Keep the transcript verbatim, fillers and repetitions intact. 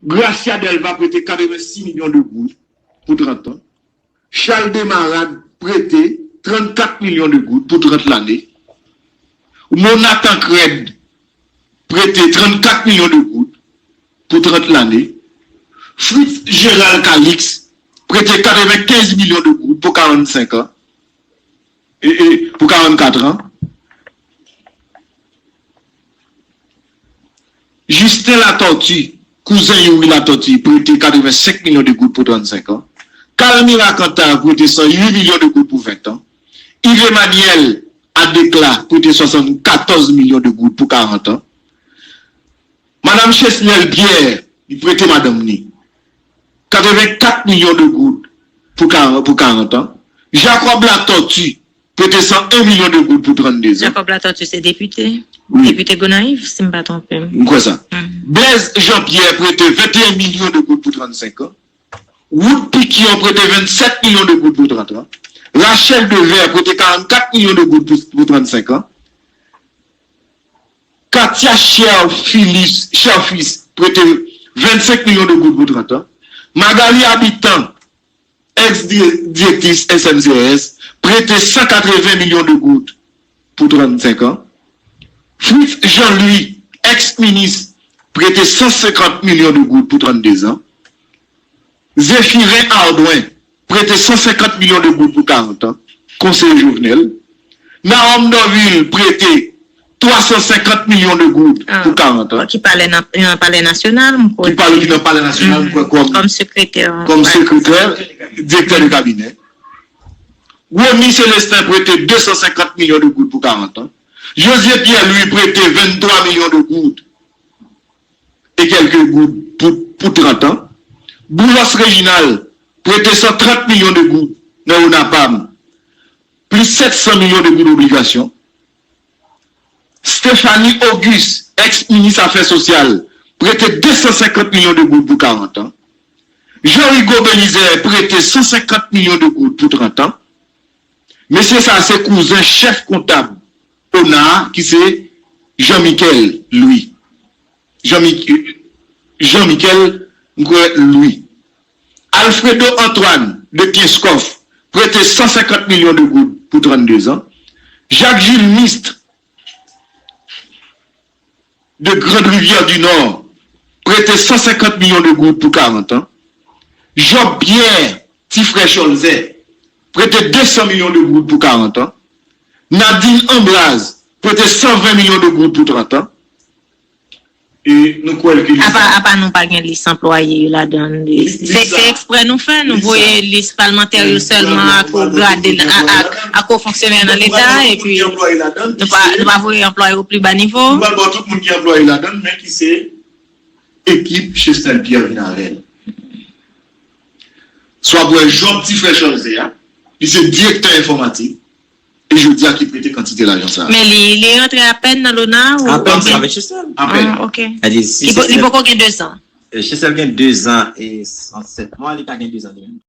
Gracia Delva prete katrevennsis milyon de goud pou trant an. Charles Desmarades prete trannkat milyon de goud pou trant lane. Mona Tancrède prete trannkat milyon de goud pou trant lane. Fritz Gérald Calixte prete katrevenkenz milyon de goud pou karannsenk an. E, e, pou karannkat an. Justin Latortue, kouzen Youri Latortue, prete katrevensenk milyon de goud pou trannsenk an. Calmira Cantave prete san uit milyon de goud pou ven an. Yves Emmanuel Adéclat prete swasannkatòz milyon de goud pou karant an. Madanm Chesnel Pierre, li prete madanm ni katrevenkat milyon de goud pou karant, pou karant an. Jacob Latortue prete san en milyon de goud pou trannde zan. Jacob Latortue se depite. Wi. Depite Gonayiv, si m pa twonpe m. M kwè sa. Blaise Jean-Pierre prete venteyen milyon de goud pou trannsenk an. Wood Piquion prete vennsèt milyon de goud pou trant an. Rachel Devers prete karannkat milyon de goud pou, pou trannsenk an. Katia Cherfilus, Cherfils prete vennsenk milyon de goud pou trant an. Magali Habitant, ex-direktris S N C S, prete san katreven milyon de goud pou trannsenk an. Fritz Jean-Louis, ex-minis, prete san senkant milyon de goud pou trannde zan. Zéphirin Ardouin prete san senkant milyon de goud pou karant an, konseye Jovenel. Nahom Dorvil prete twa san senkant milyon de goud pou karant an. Ki pale nan, nan Palè Nasyonal, m kwè. Ki pale ki nan Palè Nasyonal, m kwè, kòm, kòm sekretè, kòm sekretè, direktè de kabinè. Rony Célestin prete de san senkant milyon de goud pou karant an. José Pierre Louis prete venntwa milyon de goud e kèlke goud pou, pou trant an. Boulos Réginald prete san trant milyon de goud nan ONAPAM, plis sèt san milyon de goud obligasyon. Stéphanie Auguste, ex-minis afè sosyal, prete de san senkant milyon de goud pou karant an. Jean Rigaud Belizaire prete san senkant milyon de goud pou trant an. Mesye sa a se kouzen chèf kontab ONA a, ki se Jean Michel Louis. Jean Mi-, Jean Michel, m kwè, Louis. Alfredo Antoine de Kenskòf prete san senkant milyon de goud pou trannde zan. Jacques Jules Mist de Grande Rivière du Nord prete san senkant milyon de goud pou karant an. Job Pierre, ti frè Cholzè, prete de san milyon de goud pou karant an. Nadine Ambraz prete san ven milyon de goud pou trant an. E nou kwè l ke li... Apa, apa nou pa gen lis anplwaye yo ladan l. Se, se eksprè nou fè, nou voye lis palmantè yo sèlman ak wo grade, ak, ak wo fonksyonè nan Leta, epi nou pa, nou pa voye anplwaye o pli ba nivo. Nou pral ba w tout moun ki anplwaye ladan l, men ki se ekip Chesnel Pierre vin avè l. Sa w ap wè Job, ti frè Cholzè a, li se direktè enfòmatik. E jodi a ki prete kantite lajan sa a. Men li, li rantre apèn nan lona ou... Apèn, se avèk Chesnel. Apèn. Ah, ok. Li poko gen de zan. Chesnel gen de zan e san sèt mwa, li ka gen de zan li menm.